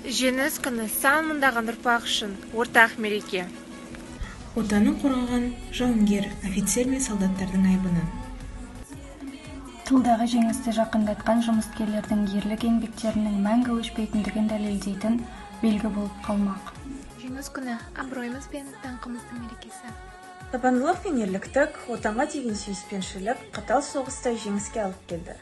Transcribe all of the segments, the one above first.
Жеңіс күні сан мыңдаған ұрпақ үшін ортақ мереке. Отанын қорғаған жауынгер, офицер мен солдаттардың айбыны. Тылдағы жеңісті жақындатқан жұмыскерлердің ерлік еңбектерінің мәңгі өшпейтіндігін дәлелдейтін белгі болып қалмақ. Жеңіс күні – абыройымыз бен даңқымыздың мерекесі. Табандылық пен ерліктік, Отанға деген сүйіспеншілік қатал соғыста жеңіске алып келді.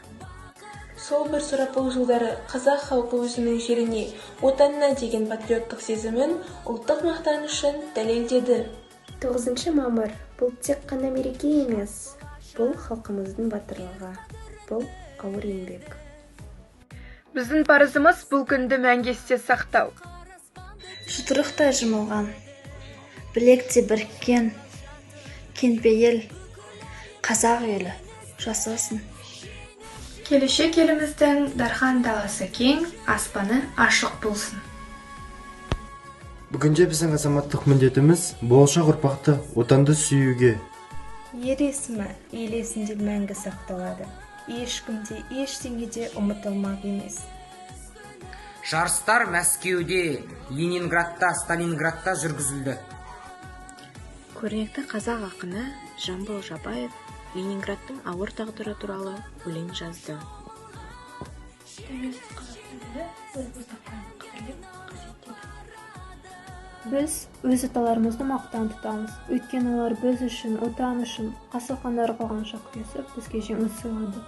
Сол бір сұрапыл жылдары қазақ халқы өзінің жеріне, Отанына деген патриоттық сезімін, ұлттық мақтанышын дәлелдеді. 9 мамыр – бұл тек қана мереке емес, бұл халқымыздың батырлығы, бұл ауыр еңбек. Біздің парызымыз – бұл күнді мәңгі есте сақтау. Жұдырықтай жұмылған, білектей біріккен кеңпейіл қазақ елі жасасын! Келешек еліміздің дархан даласы кең, аспаны ашық болсын! Бүгінде біздің азаматтық міндетіміз – болашақ ұрпақты Отанды сүюге Ер есімі ел есінде мәңгі сақталады, ешкім де, ештеңе де ұмытылмақ емес. Жарыстар Мәскеуде, Ленинградта, Сталинградта жүргізілді. Көрнекті қазақ ақыны Жамбыл Жабаев Ленинградтың ауыр тағдыры туралы өлең жазды. Тәуелсіз Қазақстан күні өз боздақтарын қадірлеп, қасиеттейді. Біз өз аталарымызды мақтан тұтамыз, өйткені олар біз үшін, Отан үшін қасық қандары қалғанша күресіп, бізге жеңіс сыйлады.